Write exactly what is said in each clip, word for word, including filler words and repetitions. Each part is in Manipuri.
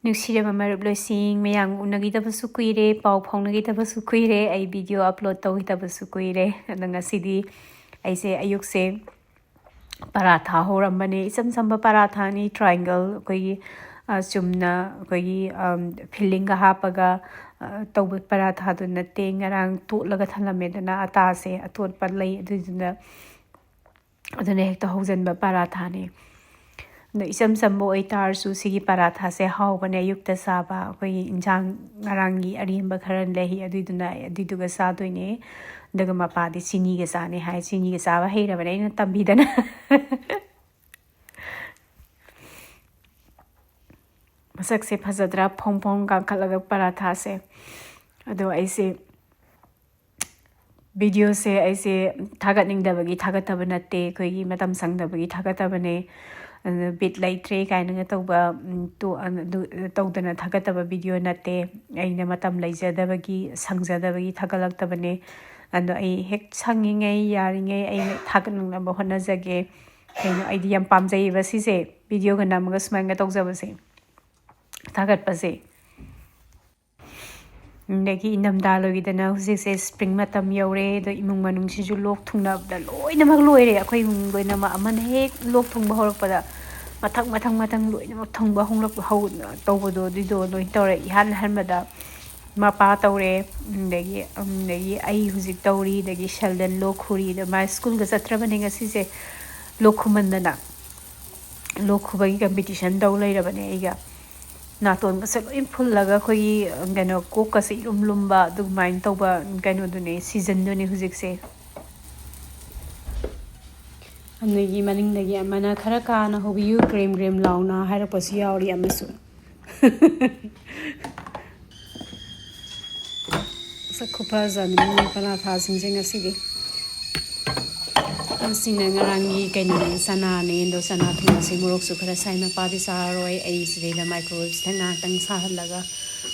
ꯅꯨꯡꯁꯤꯔꯕ ꯃꯔꯨꯞ ꯂꯣꯏꯁꯤꯡ, ꯃꯌꯥꯝ ꯎꯅꯈꯤꯗꯕꯁꯨ ꯀꯨꯏꯔꯦ, ꯄꯥꯎ ꯐꯥꯎꯅꯈꯤꯗꯕꯁꯨ ꯀꯨꯏꯔꯦ, ꯑꯩ video upload ꯇꯧꯈꯤꯗꯕꯁꯨ ꯀꯨꯏꯔꯦ꯫ ꯑꯗꯣ ꯉꯁꯤꯗꯤ ꯑꯩꯁꯦ ꯑꯌꯨꯛꯁꯦ ꯄꯔꯥꯊꯥ ꯍꯧꯔꯝꯕꯅꯦ꯫ ꯏꯆꯝ ꯆꯝꯕ ꯄꯔꯥꯊꯥꯅꯤ, triangle, ꯑꯩꯈꯣꯏꯒꯤ, ꯑ, ꯆꯨꯝꯅ ꯑꯩꯈꯣꯏꯒꯤ, ꯑꯝ, filling ꯒ ꯍꯥꯞꯄꯒ, ꯑ, ꯇꯧꯕ ꯄꯔꯥꯊꯥꯗꯨ ꯅꯠꯇꯦ꯫ ꯉꯔꯥꯡ ꯇꯣꯠꯂꯒ ꯊꯝꯂꯝꯃꯦꯗꯅ ꯑꯇꯥꯁꯦ, ꯑꯇꯣꯠꯄ ꯂꯩ, ꯑꯗꯨꯏꯗꯨꯅ ꯑꯗꯨꯅ ꯍꯦꯛꯇ ꯍꯧꯖꯤꯟꯕ ꯄꯔꯥꯊꯥꯅꯦ꯫ ꯑꯗꯣ ꯏꯆꯝ ꯆꯝꯕ ꯑꯣꯏꯇꯥꯔꯁꯨ ꯁꯤꯒꯤ ꯄꯔꯥꯊꯥꯁꯦ ꯍꯥꯎꯕꯅꯦ꯫ ꯑꯌꯨꯛꯇ ꯆꯥꯕ ꯑꯩꯈꯣꯏꯒꯤ ꯏꯟꯖꯥꯡ ꯉꯔꯥꯡꯒꯤ ꯑꯔꯦꯝꯕ ꯈꯔ ꯂꯩ, ꯑꯗꯨꯏꯗꯨꯅ, ꯑꯗꯨꯏꯗꯨꯒ ꯆꯥꯗꯣꯏꯅꯦ꯫ ꯑꯗꯨꯒ ꯃꯄꯥꯗꯤ ꯆꯤꯅꯤꯒ ꯆꯥꯅꯤ ꯍꯥꯏ, ꯆꯤꯅꯤꯒ ꯆꯥꯕ ꯍꯩꯔꯕꯅꯦ ꯑꯩꯅ ꯇꯝꯕꯤꯗꯅ꯫ ꯃꯁꯛꯁꯦ ꯐꯖꯗ꯭ꯔꯥ? ꯐꯣꯡ ꯐꯣꯡ ꯀꯥꯡꯈꯠꯂꯒ ꯄꯔꯥꯊꯥꯁꯦ꯫ ꯑꯗꯣ ꯑꯩꯁꯦ video ꯁꯦ ꯑꯩꯁꯦ ꯊꯥꯒꯠꯅꯤꯡꯗꯕꯒꯤ ꯊꯥꯒꯠꯇꯕ ꯅꯠꯇꯦ, ꯑꯩꯈꯣꯏꯒꯤ ꯃꯇꯝ ꯁꯪꯗꯕꯒꯤ ꯊꯥꯒꯠꯇꯕꯅꯦ꯫ ꯑꯗꯨꯅ ꯕꯤꯠ ꯂꯩꯇ꯭ꯔꯦ ꯀꯥꯏꯅꯒ ꯇꯧꯕ, ꯎꯝ, ꯇꯣ-, ꯑꯗꯨ ꯇꯧꯗꯅ ꯊꯥꯒꯠꯇꯕ video ꯅꯠꯇꯦ꯫ ꯑꯩꯅ ꯃꯇꯝ ꯂꯩꯖꯗꯕꯒꯤ, ꯁꯪꯖꯗꯕꯒꯤ ꯊꯥꯒꯠꯂꯛꯇꯕꯅꯦ꯫ ꯑꯗꯣ ꯑꯩ ꯍꯦꯛ ꯁꯪꯉꯤꯉꯩ, ꯌꯥꯔꯤꯉꯩ ꯑꯩ ꯊꯥꯒꯠꯅꯕ ꯍꯣꯠꯅꯖꯒꯦ꯫ ꯀꯩꯅꯣ, ꯑꯩꯗꯤ ꯌꯥꯝ ꯄꯥꯝꯖꯩꯌꯦꯕ ꯁꯤꯁꯦ, video ꯒ ꯅꯝꯃꯒ ꯁꯨꯃꯥꯏꯅꯒ ꯇꯧꯖꯕꯁꯦ, ꯊꯥꯒꯠꯄꯁꯦ꯫ ꯑꯗꯒꯤ ꯏꯪꯊꯝꯊꯥ ꯂꯣꯏꯈꯤꯗꯅ ꯍꯧꯖꯤꯛꯁꯦ spring ꯃꯇꯝ ꯌꯧꯔꯦ꯫ ꯑꯗꯣ ꯏꯃꯨꯡ ꯃꯅꯨꯡꯁꯤꯁꯨ ꯂꯣꯛ ꯊꯨꯡꯅꯕꯗ ꯂꯣꯏꯅꯃꯛ ꯂꯣꯏꯔꯦ꯫ ꯑꯩꯈꯣꯏ ꯏꯃꯨꯡ ꯂꯣꯏꯅꯃꯛ ꯑꯃꯅ ꯍꯦꯛ ꯂꯣꯛ ꯊꯨꯡꯕ ꯍꯧꯔꯛꯄꯗ ꯃꯊꯪ, ꯃꯊꯪ, ꯃꯊꯪ ꯂꯣꯏꯅꯃꯛ ꯊꯨꯡꯕ ꯍꯧꯅ-, ꯍꯧ-, ꯇꯧꯕꯗꯣ, ꯑꯗꯨꯏꯗꯣ ꯂꯣꯏ ꯇꯧꯔꯦ꯫ ꯏꯍꯥꯟ ꯑꯍꯥꯟꯕꯗ ꯃꯄꯥ ꯇꯧꯔꯦ, ꯑꯗꯒꯤ, ꯑꯗꯒꯤ ꯑꯩ ꯍꯧꯖꯤꯛ ꯇꯧꯔꯤ, ꯑꯗꯒꯤ ꯁꯦꯜꯗꯟ ꯂꯣꯛ ꯈꯨꯔꯤ꯫ ꯑꯗꯣ ꯃꯥ ꯁ꯭ꯀꯨꯜꯒ ꯆꯠꯇ꯭ꯔꯕꯅꯦ ꯉꯁꯤꯁꯦ, ꯂꯣꯛ ꯈꯨꯃꯟꯗꯅ꯫ ꯂꯣꯛ ꯈꯨꯕꯒꯤ competition ꯇꯧ ꯂꯩꯔꯕꯅꯦ ꯑꯩꯒ꯫ ꯅꯥꯇꯣꯟꯒꯁꯦ ꯂꯣꯏ ꯐꯨꯜꯂꯒ ꯑꯩꯈꯣꯏꯒꯤ, ꯀꯩꯅꯣ, ꯀꯣꯛꯀꯁꯦ ꯏꯔꯨꯝ ꯂꯨꯝꯕ ꯑꯗꯨꯃꯥꯏꯅ ꯇꯧꯕ ꯀꯩꯅꯣꯗꯨꯅꯦ, season ꯗꯨꯅꯦ ꯍꯧꯖꯤꯛꯁꯦ꯫ ꯑꯗꯒꯤ ꯃꯅꯤꯡꯗꯒꯤ ꯑꯃꯅ "ꯈꯔ ꯀꯥꯅ ꯍꯧꯕꯤꯌꯨ, ꯀ꯭ꯔꯦꯝ ꯀ꯭ꯔꯦꯝ ꯂꯥꯎꯅ" ꯍꯥꯏꯔꯛꯄꯁꯨ ꯌꯥꯎꯔꯤ ꯑꯃꯁꯨ꯫ ꯃꯁꯛ ꯈꯨꯐꯖ ꯑꯃꯅꯤ ꯄꯔꯥꯊꯥꯁꯤꯡꯁꯦ ꯉꯁꯤꯗꯤ꯫ ꯑꯁꯤꯅ ꯉꯔꯥꯡꯒꯤ ꯀꯩꯅꯣꯅꯦ, ꯆꯅꯥꯅꯦ꯫ ꯑꯗꯣ ꯆꯅꯥ ꯊꯣꯡꯕꯁꯦ ꯃꯣꯔꯣꯛꯁꯨ ꯈꯔ ꯁꯥꯏ, ꯃꯄꯥꯗꯤ ꯆꯥꯔꯔꯣꯏ꯫ ꯑꯩ ꯁꯤꯗꯩꯗ microwave ꯁꯤꯗ ꯉꯥꯏꯍꯥꯛꯇꯪ ꯁꯥꯍꯜꯂꯒ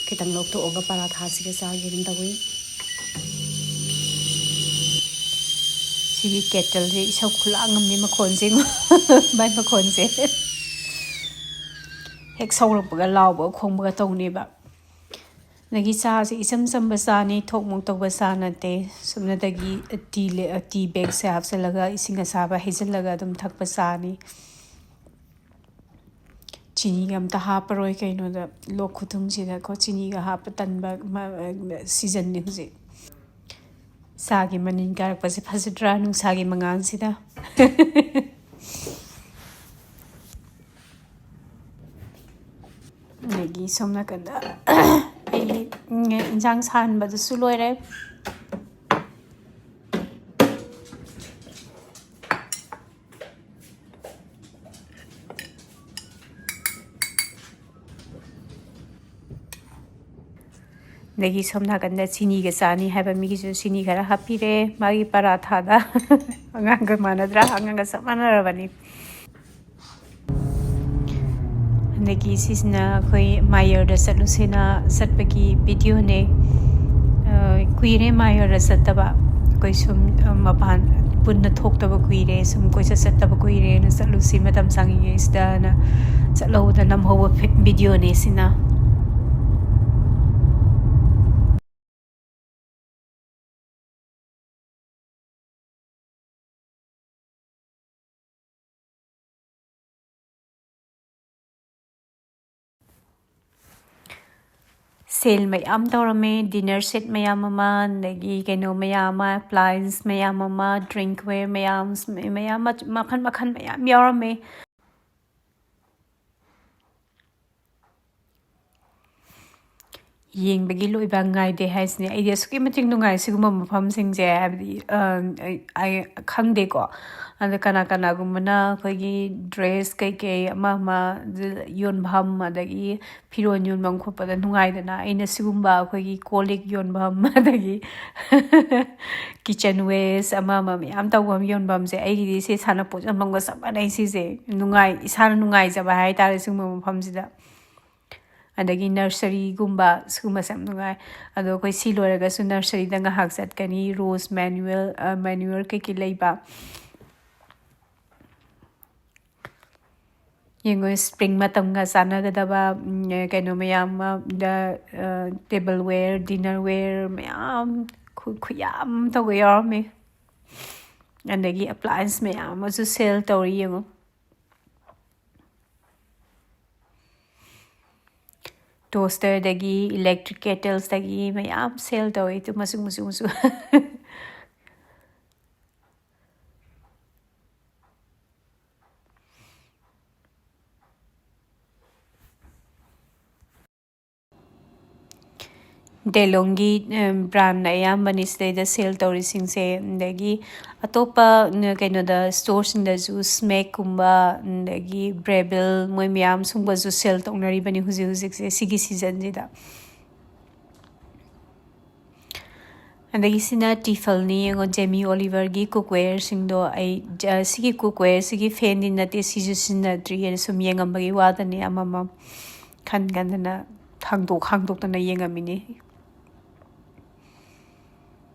ꯈꯤꯇꯪ ꯂꯧꯊꯣꯛꯑꯒ ꯄꯔꯥꯊꯥꯁꯤꯒ ꯆꯥꯒꯦꯅ ꯇꯧꯏ꯫ ꯁꯤꯒꯤ kettle ꯁꯦ ꯏꯁꯧ ꯈꯨꯂꯥꯡ ꯑꯃꯅꯤ ꯃꯈꯣꯟꯁꯦ ꯌꯦꯡꯉꯣ꯫ ꯃꯥꯏ ꯃꯈꯣꯟꯁꯦ꯫ ꯍꯦꯛ ꯁꯧꯔꯛꯄꯒ ꯂꯥꯎꯕꯒ ꯈꯣꯡꯕꯒ ꯇꯧꯅꯦꯕ꯫ ꯑꯗꯒꯤ ꯆꯥꯁꯦ ꯏꯆꯝ ꯆꯝꯕ ꯆꯥꯅꯤ, ꯊꯣꯛ ꯃꯣꯛ ꯇꯧꯕ ꯆꯥ ꯅꯠꯇꯦ꯫ ꯁꯨꯞꯅꯗꯒꯤ ꯇꯤ ꯂꯦ-, ꯇꯤ ꯕꯦꯒꯁꯦ ꯍꯥꯞꯆꯤꯜꯂꯒ ꯏꯁꯤꯡ ꯑꯁꯥꯕ ꯍꯩꯖꯤꯜꯂꯒ ꯑꯗꯨꯝ ꯊꯛꯄ ꯆꯥꯅꯤ꯫ ꯆꯤꯅꯤꯒ ꯑꯝꯇ ꯍꯥꯞꯄꯔꯣꯏ, ꯀꯩꯅꯣꯗ, ꯂꯣꯛ ꯈꯨꯊꯨꯡꯁꯤꯗꯀꯣ ꯆꯤꯅꯤꯒ ꯍꯥꯞꯄ ꯇꯟꯕ ꯃ-, ꯁꯤꯖꯟꯅꯤ ꯍꯧꯖꯤꯛ꯫ ꯆꯥꯒꯤ ꯃꯅꯤꯟ ꯀꯥꯔꯛꯄꯁꯦ ꯐꯖꯗ꯭ꯔꯥ ꯅꯨꯡꯁꯥꯒꯤ ꯃꯉꯥꯜꯁꯤꯗ? ꯑꯗꯒꯤ ꯁꯣꯝ ꯅꯥꯀꯟꯗ ꯑꯩꯒꯤ ꯏꯟꯁꯥꯡ ꯁꯥꯍꯟꯕꯗꯨꯁꯨ ꯂꯣꯏꯔꯦ꯫ ꯑꯗꯒꯤ ꯁꯣꯝ ꯅꯥꯀꯟꯗ ꯆꯤꯅꯤꯒ ꯆꯥꯅꯤ ꯍꯥꯏꯕ ꯃꯤꯒꯤꯁꯨ ꯆꯤꯅꯤ ꯈꯔ ꯍꯥꯞꯄꯤꯔꯦ ꯃꯥꯒꯤ ꯄꯔꯥꯊꯥꯗ꯫ ꯑꯉꯥꯡꯒ ꯃꯥꯟꯅꯗ꯭ꯔꯥ? ꯑꯉꯥꯡꯒ ꯆꯞ ꯃꯥꯟꯅꯔꯕꯅꯤ꯫ ꯑꯗꯒꯤ ꯁꯤꯁꯤꯅ ꯑꯩꯈꯣꯏ ꯃꯥꯌꯔꯗ ꯆꯠꯂꯨꯁꯦꯅ ꯆꯠꯄꯒꯤ ꯚꯤꯗꯤꯑꯣꯅꯦ꯫ ꯑ, ꯀꯨꯏꯔꯦ ꯃꯥꯌꯔꯗ ꯆꯠꯇꯕ꯫ ꯑꯩꯈꯣꯏ ꯁꯨꯝ, ꯑ, ꯃꯄꯥꯟ ꯄꯨꯟꯅ ꯊꯣꯛꯇꯕ ꯀꯨꯏꯔꯦ, ꯁꯨꯝ ꯀꯣꯏꯆꯠ ꯆꯠꯇꯕ ꯀꯨꯏꯔꯦꯅ ꯆꯠꯂꯨꯁꯤ ꯃꯇꯝ ꯁꯪꯉꯤꯉꯩꯁꯤꯗꯅ ꯆꯠꯍꯧꯗ ꯅꯝꯍꯧꯕ ꯚꯤ-, ꯚꯤꯗꯤꯑꯣꯅꯦ ꯁꯤꯅ꯫ ꯁꯦꯜ ꯃꯌꯥꯝ ꯇꯧꯔꯝꯃꯦ, ꯗꯤꯅꯔ ꯁꯦꯠ ꯃꯌꯥꯝ ꯑꯃ, ꯑꯗꯒꯤ ꯀꯩꯅꯣ ꯃꯌꯥꯝ ꯑꯃ, ꯑꯦꯄ꯭ꯂꯥꯌꯦꯟꯁ ꯃꯌꯥꯝ ꯑꯃ, ꯗ꯭ꯔꯤꯡꯛꯋꯦꯌꯔ ꯃꯌꯥꯝ, ꯃꯌꯥꯝ ꯃꯈꯜ ꯃꯈꯜ ꯃꯌꯥꯝ ꯌꯥꯎꯔꯝꯃꯦ꯫ ꯌꯦꯡꯕꯒꯤ ꯂꯣꯏꯕ ꯉꯥꯏꯗꯦ ꯍꯥꯏꯁꯤꯅꯦ꯫ ꯑꯩꯗꯤ ꯑꯁꯨꯛꯀꯤ ꯃꯇꯤꯛ ꯅꯨꯡꯉꯥꯏ ꯁꯤꯒꯨꯝꯕ ꯃꯐꯝꯁꯤꯡꯁꯦ, ꯍꯥꯏꯕꯗꯤ, ꯑ, ꯑꯩ, ꯑꯩ ꯈꯪꯗꯦꯀꯣ꯫ ꯑꯗ ꯀꯅꯥ ꯀꯅꯥꯒꯨꯝꯕꯅ ꯑꯩꯈꯣꯏꯒꯤ ꯗ꯭ꯔꯦꯁ ꯀꯩꯀꯩ ꯑꯃ ꯑꯃ ꯌꯣꯟꯐꯝ, ꯑꯗꯒꯤ ꯐꯤꯔꯣꯜ ꯌꯣꯟꯐꯝ ꯈꯣꯠꯄꯗ ꯅꯨꯡꯉꯥꯏꯗꯅ, ꯑꯩꯅ ꯁꯤꯒꯨꯝꯕ ꯑꯩꯈꯣꯏꯒꯤ ꯀꯣꯜ ꯂꯤꯛ ꯌꯣꯟꯐꯝ, ꯑꯗꯒꯤ ꯀꯤꯠꯆꯟ ꯋꯦꯁ ꯑꯃ ꯑꯃ ꯃꯌꯥꯝ ꯇꯧꯐꯝ ꯌꯣꯟꯐꯝꯁꯦ, ꯑꯩꯒꯤꯗꯤ ꯁꯤ ꯁꯥꯟꯅꯄꯣꯠ ꯌꯣꯟꯐꯝꯒ ꯆꯞ ꯃꯥꯟꯅꯩ꯫ ꯁꯤꯁꯦ ꯅꯨꯡꯉꯥꯏ, ꯏꯁꯥꯅ ꯅꯨꯡꯉꯥꯏꯖꯕ ꯍꯥꯏꯇꯥꯔꯦ ꯁꯤꯒꯨꯝꯕ ꯃꯐꯝꯁꯤꯗ꯫ ꯑꯗꯒꯤ ꯅꯔꯁꯔꯤꯒꯨꯝꯕ ꯁꯤꯒꯨꯝꯕꯁꯦ ꯌꯥꯝ ꯅꯨꯡꯉꯥꯏ꯫ ꯑꯗꯣ ꯑꯩꯈꯣꯏ ꯁꯤ ꯂꯣꯏꯔꯒꯁꯨ ꯅꯔꯁꯔꯤꯗ ꯉꯥꯏꯍꯥꯛ ꯆꯠꯀꯅꯤ, ꯔꯣꯁ ꯃꯦꯅꯨꯑꯦꯜ, ꯑ, ꯃꯦꯅꯨꯑꯦꯜ ꯀꯩꯀꯩ ꯂꯩꯕ꯫ ꯌꯦꯡꯉꯣ, spring ꯃꯇꯝꯒ ꯆꯥꯟꯅꯒꯗꯕ, ꯎꯝ, ꯀꯩꯅꯣ ꯃꯌꯥꯝ ꯑꯃ, ꯗ, ꯑ, table ware, dinner ware ꯃꯌꯥꯝ ꯈꯨ-, ꯈꯨꯌꯥꯝ ꯇꯧꯕ ꯌꯥꯎꯔꯝꯃꯦ꯫ ꯑꯗꯒꯤ appliance ꯃꯌꯥꯝ ꯑꯃꯁꯨ sale ꯇꯧꯔꯤ ꯌꯦꯡꯉꯣ꯫ Toasterꯗꯒꯤ, electric kettlesꯗꯒꯤ ꯃꯌꯥꯝ sale ꯇꯧꯋꯦ꯫ ꯑꯗꯨ ꯃꯆꯨ ꯃꯆꯨ ꯃꯆꯨ꯫ ꯗꯦꯂꯣꯡꯒꯤ, ꯑ, brandꯅ ꯑꯌꯥꯝꯕꯅꯤ ꯁꯤꯗꯩꯗ sale ꯇꯧꯔꯤꯁꯤꯡꯁꯦ꯫ ꯑꯗꯒꯤ ꯑꯇꯣꯞꯄ, ꯎꯝ, ꯀꯩꯅꯣꯗ, storeꯁꯤꯡꯗꯁꯨ ꯁ꯭ꯃꯦꯛꯀꯨꯝꯕ, ꯑꯗꯒꯤ ꯕ꯭ꯔꯦꯕꯤꯜ, ꯃꯣꯏ ꯃꯌꯥꯝ ꯁꯨꯝꯕꯁꯨ sale ꯇꯧꯅꯔꯤꯕꯅꯤ ꯍꯧꯖꯤꯛ ꯍꯧꯖꯤꯛꯁꯦ, ꯁꯤꯒꯤ seasonꯁꯤꯗ꯫ ꯑꯗꯒꯤ ꯁꯤꯅ Tefalꯅꯤ꯫ ꯌꯦꯡꯉꯣ, Jamie Oliverꯒꯤ cookwareꯁꯤꯡꯗꯣ꯫ ꯑꯩ, ꯑ, ꯁꯤꯒꯤ cookwareꯁꯤꯒꯤ fanꯗꯤ ꯅꯠꯇꯦ, ꯁꯤꯁꯨ ꯁꯤꯖꯤꯟꯅꯗ꯭ꯔꯤ꯫ ꯑꯩꯅ ꯁꯨꯝ ꯌꯦꯡꯉꯝꯕꯒꯤ ꯋꯥꯗꯅꯤ, ꯑꯃꯃꯝ ꯈꯟ ꯈꯟꯗꯅ, ꯍꯥꯡꯗꯣꯛ ꯍꯥꯡꯗꯣꯛꯇꯅ ꯌꯦꯡꯉꯝꯃꯤꯅꯤ꯫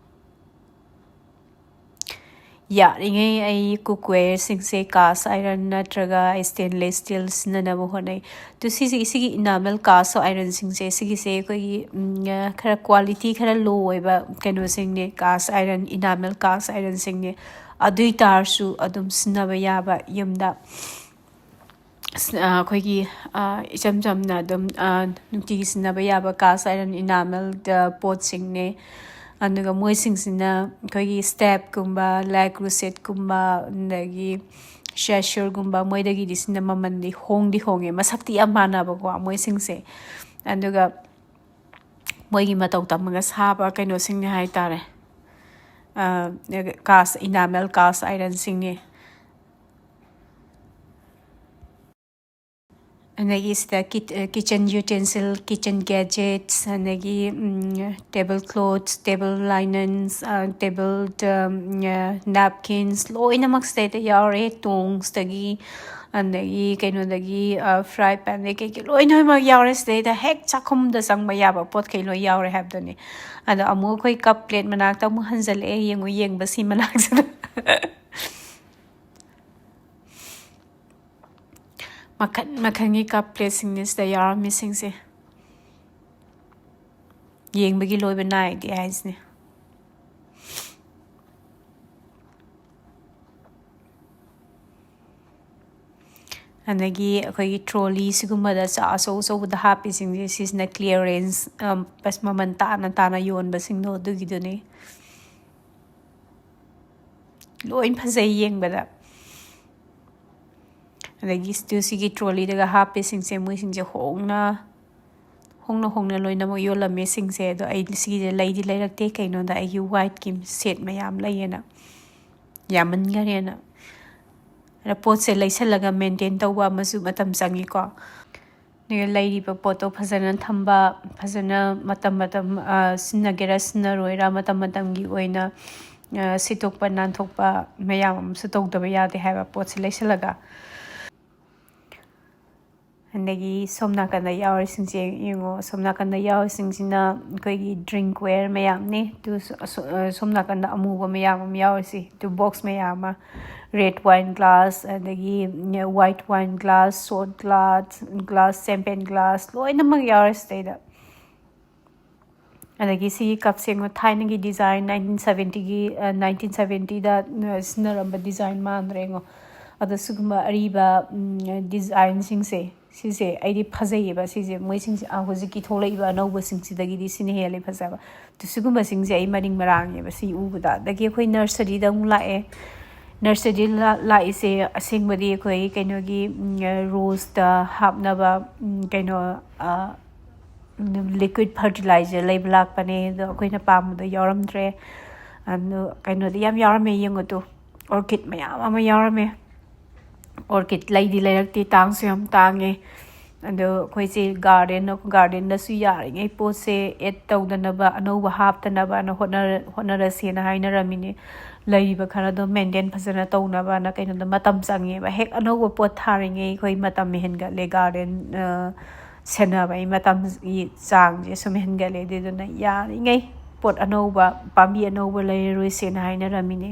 ꯌꯥꯔꯤꯉꯩ ꯑꯩ cookwareꯁꯤꯡꯁꯦ cast iron ꯅꯠꯇ꯭ꯔꯒ stainless steel ꯁꯤꯖꯤꯟꯅꯅꯕ ꯍꯣꯠꯅꯩ꯫ ꯑꯗꯨ ꯁꯤꯁꯤ, ꯁꯤꯒꯤ enamel cast ironꯁꯤꯡꯁꯦ, ꯁꯤꯒꯤꯁꯦ ꯑꯩꯈꯣꯏꯒꯤ, ꯎꯝ, ꯈꯔ quality ꯈꯔ low ꯑꯣꯏꯕ ꯀꯩꯅꯣꯁꯤꯡꯅꯦ, cast iron, enamel cast ironꯁꯤꯡꯅꯦ꯫ ꯑꯗꯨ ꯑꯣꯏ ꯇꯥꯔꯁꯨ ꯑꯗꯨꯝ ꯁꯤꯖꯤꯟꯅꯕ ꯌꯥꯕ ꯌꯨꯝꯗ꯫ ꯑꯩꯈꯣꯏꯒꯤ, ꯏꯆꯝ ꯆꯝꯅ ꯑꯗꯨꯝ, ꯅꯨꯡꯇꯤꯒꯤ ꯁꯤꯖꯤꯟꯅꯕ ꯌꯥꯕ cast iron enamel ꯄꯣꯠꯁꯤꯡꯅꯦ꯫ ꯑꯗꯨꯒ ꯃꯣꯏꯁꯤꯡꯁꯤꯅ ꯑꯩꯈꯣꯏꯒꯤ Stepꯀꯨꯝꯕ, Le Creusetꯀꯨꯝꯕ, ꯑꯗꯒꯤ Chasseurꯒꯨꯝꯕ, ꯃꯣꯏꯗꯒꯤꯗꯤ ꯁꯤꯅ ꯃꯃꯜꯗꯤ ꯍꯣꯡꯗꯤ ꯍꯣꯡꯉꯦ, ꯃꯁꯛꯇꯤ ꯌꯥꯝ ꯃꯥꯟꯅꯕꯀꯣ ꯃꯣꯏꯁꯤꯡꯁꯦ꯫ ꯑꯗꯨꯒ ꯃꯣꯏꯒꯤ ꯃꯇꯧ ꯇꯝꯃꯒ ꯁꯥꯕ ꯀꯩꯅꯣꯁꯤꯡꯅꯦ ꯍꯥꯏꯇꯥꯔꯦ꯫ Cast, enamel cast ironꯁꯤꯡꯅꯦ꯫ ꯑꯗꯒꯤ ꯁꯤꯗ kitchen utensil, kitchen gadgets, ꯑꯗꯒꯤ table cloths, table linens, table, napkins, ꯂꯣꯏꯅꯃꯛ ꯁꯤꯗꯩꯗ ꯌꯥꯎꯔꯦ꯫ Tongsꯇꯒꯤ, ꯑꯗꯒꯤ ꯀꯩꯅꯣꯗꯒꯤ, fry panꯗꯒꯤ ꯀꯩꯀꯩ ꯂꯣꯏꯅꯃꯛ ꯌꯥꯎꯔꯦ ꯁꯤꯗꯩꯗ꯫ ꯍꯦꯛ ꯆꯥꯛꯈꯨꯝꯗ ꯆꯪꯕ ꯌꯥꯕ ꯄꯣꯠꯈꯩ ꯂꯣꯏ ꯌꯥꯎꯔꯦ ꯍꯥꯏꯕꯗꯨꯅꯤ꯫ ꯑꯗꯣ ꯑꯃꯨꯛ ꯑꯩꯈꯣꯏ cup plate ꯃꯅꯥꯛꯇ ꯑꯃꯨꯛ ꯍꯟꯖꯜꯂꯛꯑꯦ꯫ ꯌꯦꯡꯉꯨ, ꯌꯦꯡꯕꯁꯤ ꯃꯅꯥꯛꯁꯤꯗ꯫ ꯃꯈꯜ ꯃꯈꯜꯒꯤ ꯀꯞ ꯄ꯭ꯂꯦꯠꯁꯤꯡꯅꯤ ꯁꯤꯗ ꯌꯥꯎꯔꯝꯃꯤꯁꯤꯡꯁꯦ꯫ ꯌꯦꯡꯕꯒꯤ ꯂꯣꯏꯕ ꯅꯥꯏꯗꯦ ꯍꯥꯏꯁꯤꯅꯦ꯫ ꯑꯗꯒꯤ ꯑꯩꯈꯣꯏꯒꯤ ꯇ꯭ꯔꯣꯂꯤ ꯁꯤꯒꯨꯝꯕꯗ ꯆꯥ ꯑꯆꯧ ꯑꯆꯧꯕꯗ ꯍꯥꯞꯄꯤꯁꯤꯡꯁꯦ, ꯁꯤꯁꯤꯅ ꯀ꯭ꯂꯤꯌꯔꯦꯟꯁ, ꯃꯃꯜ ꯇꯥꯅ ꯇꯥꯅ ꯌꯣꯟꯕꯁꯤꯡꯗꯣ, ꯑꯗꯨꯒꯤꯗꯨꯅꯤ꯫ ꯂꯣꯏ ꯐꯖꯩ ꯌꯦꯡꯕꯗ꯫ ꯑꯗꯒꯤ ꯁꯤꯒꯤ ꯇ꯭ꯔꯣꯂꯤꯗꯒ ꯍꯥꯞꯄꯤꯁꯤꯡꯁꯦ, ꯃꯣꯏꯁꯤꯡꯁꯦ ꯍꯣꯡꯅ ꯍꯣꯡꯅ ꯍꯣꯡꯅ ꯂꯣꯏꯅꯃꯛ ꯌꯣꯜꯂꯝꯃꯦ ꯁꯤꯡꯁꯦ꯫ ꯑꯗꯣ ꯑꯩ ꯁꯤꯒꯤꯁꯦ ꯂꯩꯗꯤ ꯂꯩꯔꯛꯇꯦ, ꯀꯩꯅꯣꯗ ꯑꯩꯒꯤ ꯋꯥꯏꯠꯀꯤ ꯁꯦꯠ ꯃꯌꯥꯝ ꯂꯩꯌꯦꯅ, ꯌꯥꯝꯃꯟꯈꯔꯦꯅ꯫ ꯑꯗ ꯄꯣꯠꯁꯦ ꯂꯩꯁꯜꯂꯒ ꯃꯦꯟꯇꯦꯟ ꯇꯧꯕ ꯑꯃꯁꯨ ꯃꯇꯝ ꯆꯪꯉꯤꯀꯣ꯫ ꯑꯗꯨꯒ ꯂꯩꯔꯤꯕ ꯄꯣꯠꯇꯣ ꯐꯖꯅ ꯊꯝꯕ, ꯐꯖꯅ ꯃꯇꯝ ꯃꯇꯝ, ꯑ, ꯁꯤꯖꯤꯟꯅꯒꯦꯔꯥ ꯁꯤꯖꯤꯟꯅꯔꯣꯏꯔꯥ ꯃꯇꯝ ꯃꯇꯝꯒꯤ ꯑꯣꯏꯅ, ꯑ, ꯁꯤꯠꯇꯣꯛꯄ ꯅꯥꯟꯊꯣꯛꯄ ꯃꯌꯥꯝ ꯑꯃꯁꯨ ꯇꯧꯗꯕ ꯌꯥꯗꯦ ꯍꯥꯏꯕ, ꯄꯣꯠꯁꯦ ꯂꯩꯁꯜꯂꯒ꯫ ꯑꯗꯒꯤ ꯁꯣꯝ ꯅꯥꯀꯟꯗ ꯌꯥꯎꯔꯤꯁꯤꯡꯁꯦ ꯌꯦꯡꯉꯣ, ꯁꯣꯝ ꯅꯥꯀꯟꯗ ꯌꯥꯎꯔꯤꯁꯤꯡꯁꯤꯅ ꯑꯩꯈꯣꯏꯒꯤ ꯗ꯭ꯔꯤꯡꯛꯋꯦꯌꯔ ꯃꯌꯥꯝꯅꯤ꯫ ꯑꯗꯨ ꯁꯣ-, ꯁꯣ-, ꯁꯣꯝ ꯅꯥꯀꯟꯗ ꯑꯃꯨꯕ ꯃꯌꯥꯝ ꯑꯃ ꯌꯥꯎꯔꯤꯁꯤ, ꯑꯗꯨ ꯕꯣꯛꯁ ꯃꯌꯥꯝ ꯑꯃ, ꯔꯦꯗ ꯋꯥꯏꯟ ꯒ꯭ꯂꯥꯁ, ꯑꯗꯒꯤ ꯋꯥꯏꯠ ꯋꯥꯏꯟ ꯒ꯭ꯂꯥꯁ, ꯁꯣꯠ ꯒ꯭ꯂꯥꯁ, ꯒ꯭ꯂꯥꯁ, ꯁꯦꯝꯄꯦꯟ ꯒ꯭ꯂꯥꯁ, ꯂꯣꯏꯅꯃꯛ ꯌꯥꯎꯔꯦ ꯁꯤꯗꯩꯗ꯫ ꯑꯗꯒꯤ ꯁꯤꯒꯤ ꯀꯞꯁꯦ ꯌꯦꯡꯉꯣ, ꯊꯥꯏꯅꯒꯤ ꯗꯤꯖꯥꯏꯟ, ꯅꯥꯏꯟꯇꯤꯟ ꯁꯕꯦꯟꯇꯤꯒꯤ, ꯑ, ꯅꯥꯏꯟꯇꯤꯟ ꯁꯕꯦꯟꯇꯤꯗ, ꯑ, ꯁꯤꯖꯤꯟꯅꯔꯝꯕ ꯗꯤꯖꯥꯏꯟ ꯃꯥꯟꯗ꯭ꯔꯦ ꯌꯦꯡꯉꯣ꯫ ꯑꯗꯣ ꯁꯤꯒꯨꯝꯕ ꯑꯔꯤꯕ, ꯎꯝ, ꯗꯤꯖꯥꯏꯟꯁꯤꯡꯁꯦ, ꯁꯤꯁꯦ ꯑꯩꯗꯤ ꯐꯖꯩꯌꯦꯕ꯫ ꯁꯤꯁꯦ ꯃꯣꯏꯁꯤꯡꯁꯦ, ꯑ, ꯍꯧꯖꯤꯛꯀꯤ ꯊꯣꯛꯂꯛꯏꯕ ꯑꯅꯧꯕꯁꯤꯡꯁꯤꯗꯒꯤꯗꯤ ꯁꯤꯅ ꯍꯦꯜꯂꯦ ꯐꯖꯕ꯫ ꯑꯗꯨ ꯁꯤꯒꯨꯝꯕꯁꯤꯡꯁꯦ ꯑꯩ ꯃꯔꯤꯡ ꯃꯔꯥꯡꯉꯦꯕ ꯁꯤ ꯎꯕꯗ꯫ ꯑꯗꯒꯤ ꯑꯩꯈꯣꯏ ꯅꯔꯁꯔꯤꯗ ꯑꯃꯨꯛ ꯂꯥꯛꯑꯦ꯫ ꯅꯔꯁꯔꯤꯗ ꯂꯥ-, ꯂꯥꯛꯏꯁꯦ ꯑꯁꯦꯡꯕꯗꯤ ꯑꯩꯈꯣꯏ ꯀꯩꯅꯣꯒꯤ, ꯎꯝ, ꯔꯣꯁꯇ ꯍꯥꯞꯅꯕ, ꯎꯝ, ꯀꯩꯅꯣ, ꯑ, ꯂꯤꯀ꯭ꯋꯤꯠ ꯐꯔꯇꯤꯂꯥꯏꯖꯔ ꯂꯩꯕ ꯂꯥꯛꯄꯅꯦ, ꯑꯗꯣ ꯑꯩꯈꯣꯏꯅ ꯄꯥꯝꯕꯗꯣ ꯌꯥꯎꯔꯝꯗ꯭ꯔꯦ꯫ ꯑꯗꯣ ꯀꯩꯅꯣꯗꯤ ꯌꯥꯝ ꯌꯥꯎꯔꯝꯃꯦ, ꯌꯦꯡꯉꯨ ꯇꯨ, ꯑꯣꯔꯀꯤꯠ ꯃꯌꯥꯝ ꯑꯃ ꯌꯥꯎꯔꯝꯃꯦ꯫ ꯑꯣꯔꯀꯤꯠ ꯂꯩꯗꯤ ꯂꯩꯔꯛꯇꯦ, ꯇꯥꯡꯁꯨ ꯌꯥꯝ ꯇꯥꯡꯉꯦ꯫ ꯑꯗꯣ ꯑꯩꯈꯣꯏꯁꯦ ꯒꯥꯔꯗꯦꯟ, ꯒꯥꯔꯗꯦꯟꯗꯁꯨ ꯌꯥꯔꯤꯉꯩ ꯄꯣꯠꯁꯦ ꯑꯦꯗ ꯇꯧꯗꯅꯕ, ꯑꯅꯧꯕ ꯍꯥꯞꯇꯅꯕꯅ ꯍꯣꯠꯅꯔ-, ꯍꯣꯠꯅꯔꯁꯦꯅ ꯍꯥꯏꯅꯔꯝꯃꯤꯅꯦ꯫ ꯂꯩꯔꯤꯕ ꯈꯔꯗꯣ ꯃꯦꯟꯇꯦꯟ ꯐꯖꯅ ꯇꯧꯅꯕꯅ ꯀꯩꯅꯣꯗ ꯃꯇꯝ ꯆꯪꯉꯦꯕ꯫ ꯍꯦꯛ ꯑꯅꯧꯕ ꯄꯣꯠ ꯊꯥꯔꯤꯉꯩ ꯑꯩꯈꯣꯏ ꯃꯇꯝ ꯍꯦꯟꯒꯠꯂꯦ, ꯒꯥꯔꯗꯦꯟ, ꯑ, ꯁꯦꯟꯅꯕꯒꯤ ꯃꯇꯝꯒꯤ ꯆꯥꯡꯁꯦ ꯁꯨꯝ ꯍꯦꯟꯒꯠꯂꯦ꯫ ꯑꯗꯨꯗꯨꯅ ꯌꯥꯔꯤꯉꯩ ꯄꯣꯠ ꯑꯅꯧꯕ, ꯄꯥꯝꯕꯤ ꯑꯅꯧꯕ ꯂꯩꯔꯔꯣꯏꯁꯦꯅ ꯍꯥꯏꯅꯔꯝꯃꯤꯅꯦ꯫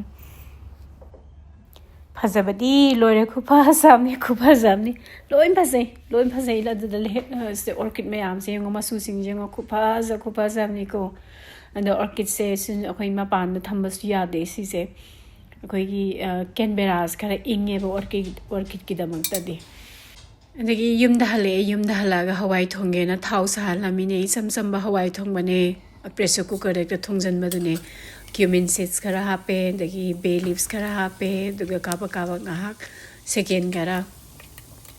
ꯐꯖꯕꯗꯤ ꯂꯣꯏꯔꯦ, ꯈꯨꯐꯖ ꯑꯃꯅꯤ, ꯈꯨꯐꯖ ꯑꯃꯅꯤ꯫ ꯂꯣꯏ ꯐꯖꯩ, ꯂꯣꯏ ꯐꯖꯩ꯫ ꯑꯗꯨꯗ ꯂꯩ-, ꯑ, ꯁꯤꯗ orchid ꯃꯌꯥꯝꯁꯦ ꯌꯦꯡꯉꯣ, ꯃꯆꯨꯁꯤꯡꯁꯦ ꯌꯦꯡꯉꯣ, ꯈꯨꯐꯖ, ꯈꯨꯐꯖ ꯑꯃꯅꯤꯀꯣ꯫ ꯑꯗꯣ orchidꯁꯦ ꯁꯤ ꯑꯩꯈꯣꯏ ꯃꯄꯥꯟꯗ ꯊꯝꯕꯁꯨ ꯌꯥꯗꯦ ꯁꯤꯁꯦ꯫ ꯑꯩꯈꯣꯏꯒꯤ, ꯑ, Canberraꯁꯦ ꯈꯔ ꯏꯪꯉꯦꯕ orchid, orchidꯀꯤꯗꯃꯛꯇꯗꯤ꯫ ꯑꯗꯒꯤ ꯌꯨꯝꯗ ꯍꯜꯂꯛꯑꯦ꯫ ꯌꯨꯝꯗ ꯍꯜꯂꯛꯑꯒ ꯍꯋꯥꯏ ꯊꯣꯡꯒꯦꯅ ꯊꯥꯎ ꯁꯥꯍꯜꯂꯝꯃꯤꯅꯦ꯫ ꯏꯆꯝ ꯆꯝꯕ ꯍꯋꯥꯏ ꯊꯣꯡꯕꯅꯦ꯫ Pressure cookerꯗ ꯍꯦꯛꯇ ꯊꯣꯡꯖꯟꯕꯗꯨꯅꯦ꯫ Cumin seeds ꯈꯔ ꯍꯥꯞꯄꯦ, ꯑꯗꯒꯤ bay leaves ꯈꯔ ꯍꯥꯞꯄꯦ, ꯑꯗꯨꯒ ꯀꯥꯕꯛ ꯀꯥꯕꯛ ꯉꯥꯏꯍꯥꯛ second ꯈꯔ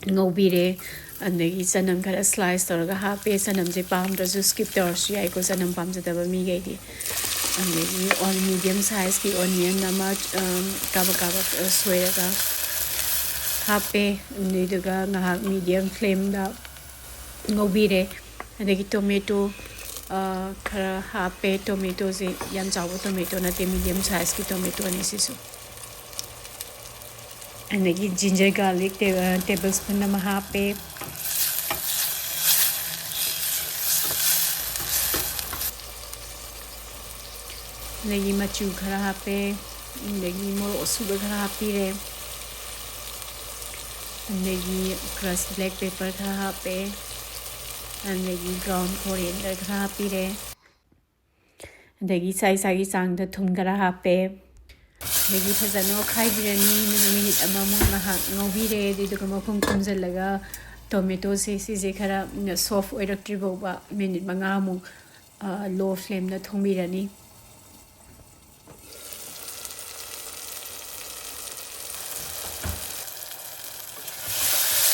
ꯉꯧꯕꯤꯔꯦ꯫ ꯑꯗꯒꯤ ꯆꯅꯝ ꯈꯔ slice ꯇꯧꯔꯒ ꯍꯥꯞꯄꯦ꯫ ꯆꯅꯝꯁꯦ ꯄꯥꯝꯗ꯭ꯔꯁꯨ skip ꯇꯧꯔꯁꯨ ꯌꯥꯏꯀꯣ, ꯆꯅꯝ ꯄꯥꯝꯖꯗꯕ ꯃꯤꯈꯩꯗꯤ꯫ ꯑꯗꯒꯤ ꯑꯣꯟ-, medium sizeꯀꯤ onion ꯑꯃ, ꯑꯝ, ꯀꯥꯕꯛ ꯀꯥꯕꯛ, ꯑ, ꯁꯣꯏꯔꯒ ꯍꯥꯞꯄꯦ꯫ ꯑꯗꯨꯏꯗꯨꯒ ꯉꯥꯏꯍꯥꯛ medium flameꯗ ꯉꯧꯕꯤꯔꯦ꯫ ꯑꯗꯒꯤ tomato, ꯑ, ꯈꯔ ꯍꯥꯞꯄꯦ꯫ Tomatoꯁꯦ ꯌꯥꯝ ꯆꯥꯎꯕ tomato ꯅꯠꯇꯦ, medium sizeꯀꯤ tomatoꯅꯦ ꯁꯤꯁꯨ꯫ ꯑꯗꯒꯤ ginger garlic ꯇꯦ-, ꯑ, tablespoon ꯑꯃ ꯍꯥꯞꯄꯦ꯫ ꯑꯗꯒꯤ ꯃꯆꯨ ꯈꯔ ꯍꯥꯞꯄꯦ꯫ ꯑꯗꯒꯤ ꯃꯣꯔꯣꯛ ꯑꯁꯨꯕ ꯈꯔ ꯍꯥꯞꯄꯤꯔꯦ꯫ ꯑꯗꯒꯤ crushed black pepper ꯈꯔ ꯍꯥꯞꯄꯦ꯫ ꯑꯗꯒꯤ ground coriander ꯈꯔ ꯍꯥꯞꯄꯤꯔꯦ꯫ ꯑꯗꯒꯤ ꯏꯁꯥ ꯏꯁꯥꯒꯤ ꯆꯥꯡꯗ ꯊꯨꯝ ꯈꯔ ꯍꯥꯞꯄꯦ꯫ ꯑꯗꯒꯤ ꯐꯖꯅ ꯑꯣꯠꯈꯥꯏꯕꯤꯔꯅꯤ꯫ ꯃꯗꯨ minute ꯑꯃꯃꯨꯛ ꯉꯥꯏꯍꯥꯛ ꯉꯧꯕꯤꯔꯦ꯫ ꯑꯗꯨꯏꯗꯨꯒ ꯃꯈꯨꯝ ꯈꯨꯝꯖꯤꯜꯂꯒ tomatoꯁꯦ ꯁꯤꯁꯦ ꯈꯔ soft ꯑꯣꯏꯔꯛꯇ꯭ꯔꯤ ꯐꯥꯎꯕ minute ꯃꯉꯥꯃꯨꯛ, ꯑ, low flameꯗ ꯊꯣꯡꯕꯤꯔꯅꯤ꯫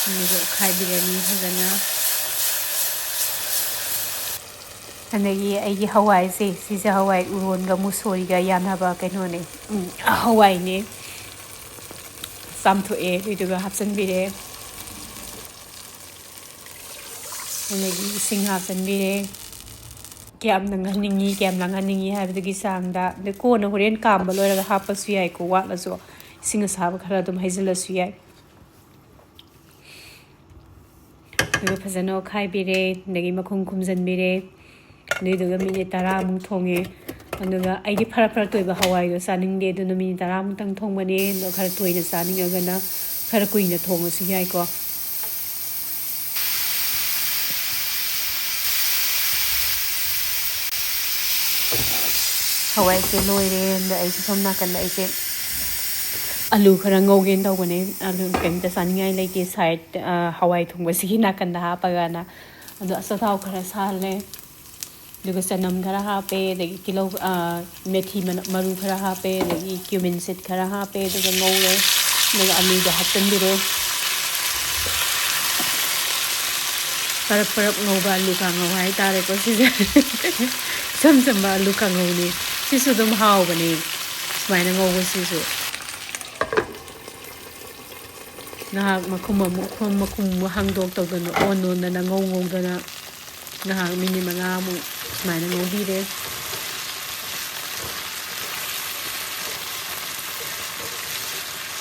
ꯑꯗꯨꯒ ꯑꯣꯠꯈꯥꯏꯕꯤꯔꯅꯤ ꯐꯖꯅ꯫ ꯑꯗꯒꯤ ꯑꯩꯒꯤ ꯍꯋꯥꯏꯁꯦ, ꯁꯤꯁꯦ ꯍꯋꯥꯏ ꯎꯔꯣꯟꯒ ꯃꯨꯁꯣꯔꯤꯒ ꯌꯥꯟꯅꯕ ꯀꯩꯅꯣꯅꯦ, ꯎꯝ, ꯍꯋꯥꯏꯅꯦ꯫ ꯆꯥꯝꯊꯣꯛꯑꯦ, ꯑꯗꯨꯏꯗꯨꯒ ꯍꯥꯞꯆꯤꯟꯕꯤꯔꯦ꯫ ꯑꯗꯒꯤ ꯏꯁꯤꯡ ꯍꯥꯞꯆꯤꯟꯕꯤꯔꯦ꯫ ꯀꯌꯥꯝ ꯅꯪꯍꯟꯅꯤꯡꯉꯤ, ꯀꯌꯥꯝ ꯂꯥꯡꯍꯟꯅꯤꯡꯉꯤ ꯍꯥꯏꯕꯗꯨꯒꯤ ꯆꯥꯡꯗ꯫ ꯑꯗꯩ ꯀꯣꯟꯅ ꯍꯣꯔꯦꯟ ꯀꯥꯝꯕ ꯂꯣꯏꯔꯒ ꯍꯥꯞꯄꯁꯨ ꯌꯥꯏꯀꯣ, ꯋꯥꯠꯂꯁꯨ ꯏꯁꯤꯡ ꯑꯁꯥꯕ ꯈꯔ ꯑꯗꯨꯝ ꯍꯩꯖꯤꯜꯂꯁꯨ ꯌꯥꯏ꯫ ꯑꯗꯨꯒ ꯐꯖꯅ ꯑꯣꯠꯈꯥꯏꯕꯤꯔꯦ, ꯑꯗꯒꯤ ꯃꯈꯨꯝ ꯈꯨꯝꯖꯤꯟꯕꯤꯔꯦ꯫ ꯑꯗꯨꯏꯗꯨꯒ minute ꯇꯔꯥꯃꯨꯛ ꯊꯣꯡꯉꯦ꯫ ꯑꯗꯨꯒ ꯑꯩꯗꯤ ꯐꯔ ꯐꯔ ꯇꯣꯏꯕ ꯍꯋꯥꯏꯗꯣ ꯆꯥꯅꯤꯡꯗꯦ, ꯑꯗꯨꯅ ꯃꯤꯅꯤꯠ ꯇꯔꯥꯃꯨꯛꯇꯪ ꯊꯣꯡꯕꯅꯦ꯫ ꯑꯗꯣ ꯈꯔ ꯇꯣꯏꯅ ꯆꯥꯅꯤꯡꯉꯒꯅ ꯈꯔ ꯀꯨꯏꯅ ꯊꯣꯡꯉꯁꯨ ꯌꯥꯏꯀꯣ꯫ ꯍꯋꯥꯏꯁꯦ ꯂꯣꯏꯔꯦ꯫ ꯑꯗ ꯑꯩꯁꯦ ꯁꯣꯝ ꯅꯥꯀꯟꯗ ꯑꯩꯁꯦ ꯑꯂꯨ ꯈꯔ ꯉꯧꯒꯦꯅ ꯇꯧꯕꯅꯦ꯫ ꯑꯂꯨ ꯀꯩꯝꯇ ꯆꯥꯅꯤꯡꯉꯥꯏ ꯂꯩꯇꯦ ꯁꯥꯏꯠ, ꯑ, ꯍꯋꯥꯏ ꯊꯣꯡꯕꯁꯤꯒꯤ ꯅꯥꯀꯟꯗ ꯍꯥꯞꯄꯒꯅ꯫ ꯑꯗꯣ ꯑꯆꯥꯊꯥꯎ ꯈꯔ ꯁꯥꯍꯜꯂꯦ꯫ ꯑꯗꯨꯒ ꯆꯅꯝ ꯈꯔ ꯍꯥꯞꯄꯦ, ꯑꯗꯒꯤ ꯇꯤꯜꯍꯧ, ꯑ, ꯃꯦꯊꯤ ꯃꯅ-, ꯃꯔꯨ ꯈꯔ ꯍꯥꯞꯄꯦ, ꯑꯗꯒꯤ cumin seed ꯈꯔ ꯍꯥꯞꯄꯦ, ꯑꯗꯨꯒ ꯉꯧꯔꯦ꯫ ꯑꯗꯨꯒ ꯑꯂꯨꯗꯣ ꯍꯥꯞꯆꯤꯟꯕꯤꯔꯦ꯫ ꯄꯔꯞ ꯄꯔꯞ ꯉꯧꯕ ꯑꯂꯨ ꯀꯥꯡꯉꯧ ꯍꯥꯏꯇꯥꯔꯦꯀꯣ ꯁꯤꯁꯦ꯫ ꯏꯆꯝ ꯆꯝꯕ ꯑꯂꯨ ꯀꯥꯡꯉꯧꯅꯤ꯫ ꯁꯤꯁꯨ ꯑꯗꯨꯝ ꯍꯥꯎꯕꯅꯦ, ꯁꯨꯃꯥꯏꯅ ꯉꯧꯕꯁꯤꯁꯨ꯫ ꯉꯥꯏꯍꯥꯛ ꯃꯈꯨꯝ ꯑꯃꯨꯛ ꯈꯨꯝ, ꯃꯈꯨꯝ ꯑꯃꯨꯛ ꯍꯥꯡꯗꯣꯛ ꯇꯧꯗꯅ, ꯑꯣꯟ ꯑꯣꯟꯗꯅ, ꯉꯧ ꯉꯧꯗꯅ ꯉꯥꯏꯍꯥꯛ ꯃꯤꯅꯤꯠ ꯃꯉꯥꯃꯨꯛ ꯁꯨꯃꯥꯏꯅ ꯉꯧꯕꯤꯔꯦ꯫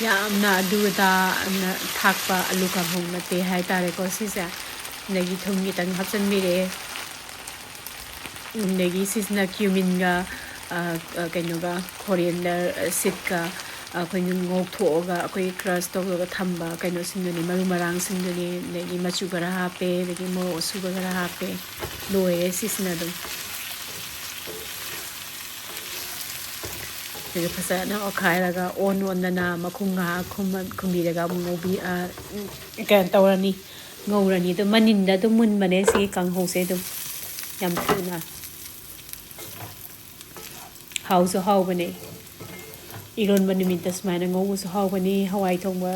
ꯌꯥꯝꯅ ꯑꯗꯨ ꯑꯗꯥ ꯌꯥꯝꯅ ꯊꯥꯛꯄ ꯑꯂꯨ ꯀꯥꯡꯍꯧ ꯅꯠꯇꯦ ꯍꯥꯏꯇꯥꯔꯦꯀꯣ ꯁꯤꯁꯦ꯫ ꯑꯗꯒꯤ ꯊꯨꯝ ꯈꯤꯇꯪ ꯍꯥꯞꯆꯤꯟꯕꯤꯔꯦ꯫ ꯑꯗꯒꯤ ꯁꯤꯁꯤꯅ cuminꯒ, ꯑ, ꯑ, ꯀꯩꯅꯣꯒ, coriander seedꯀ ꯑꯩꯈꯣꯏꯅ ꯉꯧꯊꯣꯛꯑꯒ ꯑꯩꯈꯣꯏ crush ꯇꯧꯔꯒ ꯊꯝꯕ ꯀꯩꯅꯣꯁꯤꯡꯗꯨꯅꯤ, ꯃꯔꯨ ꯃꯔꯥꯡꯁꯤꯡꯗꯨꯅꯤ꯫ ꯑꯗꯒꯤ ꯃꯆꯨ ꯈꯔ ꯍꯥꯞꯄꯦ, ꯑꯗꯒꯤ ꯃꯣꯔꯣꯛ ꯑꯁꯨꯕ ꯈꯔ ꯍꯥꯞꯄꯦ꯫ ꯂꯣꯏꯔꯦ ꯁꯤꯁꯤꯅ ꯑꯗꯨꯝ꯫ ꯑꯗꯨꯒ ꯐꯖꯅ ꯑꯣꯠꯈꯥꯏꯔꯒ ꯑꯣꯟ ꯑꯣꯟꯗꯅ ꯃꯈꯨꯝ ꯉꯥꯏꯍꯥꯛ ꯈꯨꯝꯃ-, ꯈꯨꯝꯕꯤꯔꯒ ꯑꯃꯨꯛ ꯉꯧꯕꯤ-, ꯑ, ꯀꯩꯅꯣ ꯇꯧꯔꯅꯤ, ꯉꯧꯔꯅꯤ꯫ ꯑꯗꯨ ꯃꯅꯤꯟꯗ ꯑꯗꯨꯝ ꯃꯨꯟꯕꯅꯦ ꯁꯤꯒꯤ ꯀꯥꯡꯍꯧꯁꯦ ꯑꯗꯨꯝ ꯌꯥꯝ ꯊꯨꯅ꯫ ꯍꯥꯎꯁꯨ ꯍꯥꯎꯕꯅꯦ꯫ ꯏꯔꯣꯟꯕ ꯅꯨꯃꯤꯠꯇ ꯁꯨꯃꯥꯏꯅ ꯉꯧꯕꯁꯨ ꯍꯥꯎꯕꯅꯤ, ꯍꯋꯥꯏ ꯊꯣꯡꯕ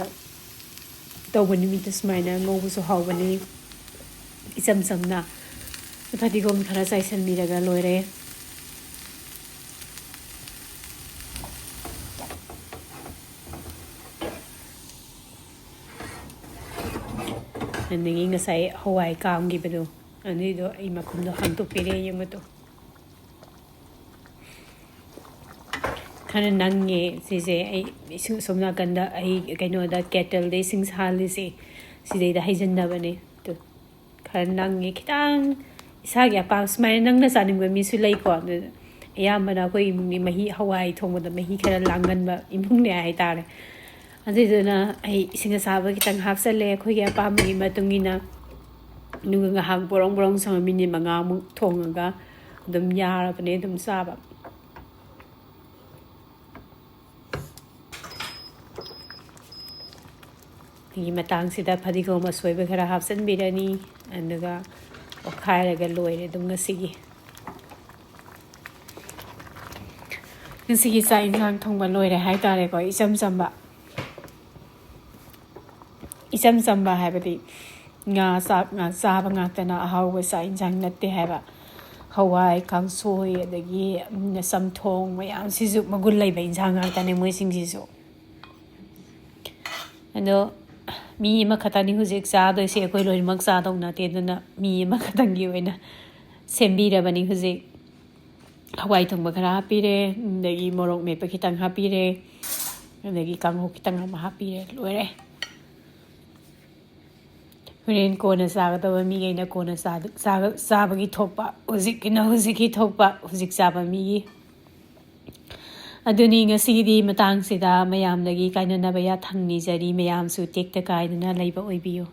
ꯇꯧꯕ ꯅꯨꯃꯤꯠꯇ ꯁꯨꯃꯥꯏꯅ ꯉꯧꯕꯁꯨ ꯍꯥꯎꯕꯅꯤ꯫ ꯏꯆꯝ ꯆꯝꯅ ꯐꯗꯤꯒꯣꯝ ꯈꯔ ꯆꯥꯏꯁꯤꯟꯕꯤꯔꯒ ꯂꯣꯏꯔꯦ꯫ ꯑꯗꯒꯤ ꯉꯁꯥꯏ ꯍꯋꯥꯏ ꯀꯥꯝꯈꯤꯕꯗꯣ, ꯑꯗꯨꯏꯗꯣ ꯑꯩ ꯃꯈꯨꯝꯗꯣ ꯍꯥꯡꯗꯣꯛꯄꯤꯔꯦ, ꯌꯦꯡꯉꯨ ꯇꯨ꯫ ꯈꯔ ꯅꯪꯉꯦ ꯁꯤꯁꯦ꯫ ꯑꯩ ꯏꯁꯤꯡ ꯑꯁꯣꯝ ꯅꯥꯀꯟꯗ ꯑꯩ ꯀꯩꯅꯣꯗ kettleꯗ ꯏꯁꯤꯡ ꯁꯥꯍꯜꯂꯤꯁꯦ, ꯁꯤꯗꯩꯗ ꯍꯩꯖꯤꯟꯅꯕꯅꯦ꯫ ꯑꯗꯨ ꯈꯔ ꯅꯪꯉꯦ ꯈꯤꯇꯪ꯫ ꯏꯁꯥꯒꯤ ꯑꯄꯥꯝꯕ ꯁꯨꯃꯥꯏꯅ ꯅꯪꯅ ꯆꯥꯅꯤꯡꯕ ꯃꯤꯁꯨ ꯂꯩꯀꯣ꯫ ꯑꯗꯨ ꯑꯌꯥꯝꯕꯅ ꯑꯩꯈꯣꯏ ꯏꯃꯨꯡꯗꯤ ꯃꯍꯤ, ꯍꯋꯥꯏ ꯊꯣꯡꯕꯗ ꯃꯍꯤ ꯈꯔ ꯂꯥꯡꯒꯟꯕ ꯏꯃꯨꯡꯅꯦ ꯍꯥꯏꯇꯥꯔꯦ꯫ ꯑꯗꯨꯏꯗꯨꯅ ꯑꯩ ꯏꯁꯤꯡ ꯑꯁꯥꯕ ꯈꯤꯇꯪ ꯍꯥꯞꯆꯜꯂꯦ꯫ ꯑꯩꯈꯣꯏꯒꯤ ꯑꯄꯥꯝꯕꯒꯤ ꯃꯇꯨꯡ ꯏꯟꯅ ꯑꯗꯨꯒ ꯉꯥꯏꯍꯥꯛ ꯕ꯭ꯔꯣꯡ ꯕ꯭ꯔꯣꯡ ꯁꯧꯍꯟ ꯃꯤꯅꯤꯠ ꯃꯉꯥꯃꯨꯛ ꯊꯣꯡꯉꯒ ꯑꯗꯨꯝ ꯌꯥꯔꯕꯅꯦ ꯑꯗꯨꯝ ꯆꯥꯕ꯫ ꯑꯗꯒꯤ ꯃꯇꯥꯡꯁꯤꯗ ꯐꯗꯤꯒꯣꯝ ꯑꯁꯣꯏꯕ ꯈꯔ ꯍꯥꯞꯆꯤꯟꯕꯤꯔꯅꯤ, ꯑꯗꯨꯒ ꯑꯣꯠꯈꯥꯏꯔꯒ ꯂꯣꯏꯔꯦ ꯑꯗꯨꯝ ꯉꯁꯤꯒꯤ꯫ ꯉꯁꯤꯒꯤ ꯆꯥꯛ ꯏꯟꯁꯥꯡ ꯊꯣꯡꯕ ꯂꯣꯏꯔꯦ ꯍꯥꯏꯇꯥꯔꯦꯀꯣ꯫ ꯏꯆꯝ ꯆꯝꯕ, ꯏꯆꯝ ꯆꯝꯕ ꯍꯥꯏꯕꯗꯤ ꯉꯥ ꯆꯥꯛ ꯉꯥ ꯆꯥꯕ ꯉꯥꯛꯇꯅ ꯑꯍꯥꯎꯕ ꯆꯥꯛ ꯏꯟꯁꯥꯡ ꯅꯠꯇꯦ ꯍꯥꯏꯕ꯫ ꯍꯋꯥꯏ, ꯀꯥꯡꯁꯣꯏ, ꯑꯗꯒꯤ, ꯎꯝ, ꯆꯝꯊꯣꯡ ꯃꯌꯥꯝꯁꯤꯁꯨ ꯃꯒꯨꯟ ꯂꯩꯕ ꯏꯟꯁꯥꯡ ꯉꯥꯛꯇꯅꯦ ꯃꯣꯏꯁꯤꯡꯁꯤꯁꯨ꯫ ꯑꯗꯣ ꯃꯤ ꯑꯃꯈꯛꯇꯅꯤ ꯍꯧꯖꯤꯛ ꯆꯥꯗꯣꯏꯁꯦ, ꯑꯩꯈꯣꯏ ꯂꯣꯏꯅꯃꯛ ꯆꯥꯗꯧ ꯅꯠꯇꯦ꯫ ꯑꯗꯨꯅ ꯃꯤ ꯑꯃꯈꯛꯇꯪꯒꯤ ꯑꯣꯏꯅ ꯁꯦꯝꯕꯤꯔꯕꯅꯤ ꯍꯧꯖꯤꯛ꯫ ꯍꯋꯥꯏ ꯊꯣꯡꯕ ꯈꯔ ꯍꯥꯞꯄꯤꯔꯦ, ꯑꯗꯒꯤ ꯃꯣꯔꯣꯛ ꯃꯦꯠꯄ ꯈꯤꯇꯪ ꯍꯥꯞꯄꯤꯔꯦ, ꯑꯗꯒꯤ ꯀꯥꯡꯍꯧ ꯈꯤꯇꯪ ꯑꯃ ꯍꯥꯞꯄꯤꯔꯦ, ꯂꯣꯏꯔꯦ꯫ ꯍꯣꯔꯦꯟ ꯀꯣꯟꯅ ꯆꯥꯒꯗꯕ ꯃꯤꯈꯩꯅ ꯀꯣꯟꯅ ꯆꯥ-, ꯆꯥꯒ-, ꯆꯥꯕꯒꯤ ꯊꯣꯛꯄ, ꯍꯧꯖꯤꯛꯀꯤꯅ ꯍꯧꯖꯤꯛꯀꯤ ꯊꯣꯛꯄ, ꯍꯧꯖꯤꯛ ꯆꯥꯕ ꯃꯤꯒꯤ꯫ ꯑꯗꯨꯅꯤ ꯉꯁꯤꯒꯤꯗꯤ ꯃꯇꯥꯡꯁꯤꯗ ꯃꯌꯥꯝꯗꯒꯤ ꯀꯥꯏꯅꯅꯕ ꯌꯥꯊꯪ ꯅꯤꯖꯔꯤ꯫ ꯃꯌꯥꯝꯁꯨ ꯇꯦꯛꯇ ꯀꯥꯏꯗꯅ ꯂꯩꯕ ꯑꯣꯏꯕꯤꯌꯨ꯫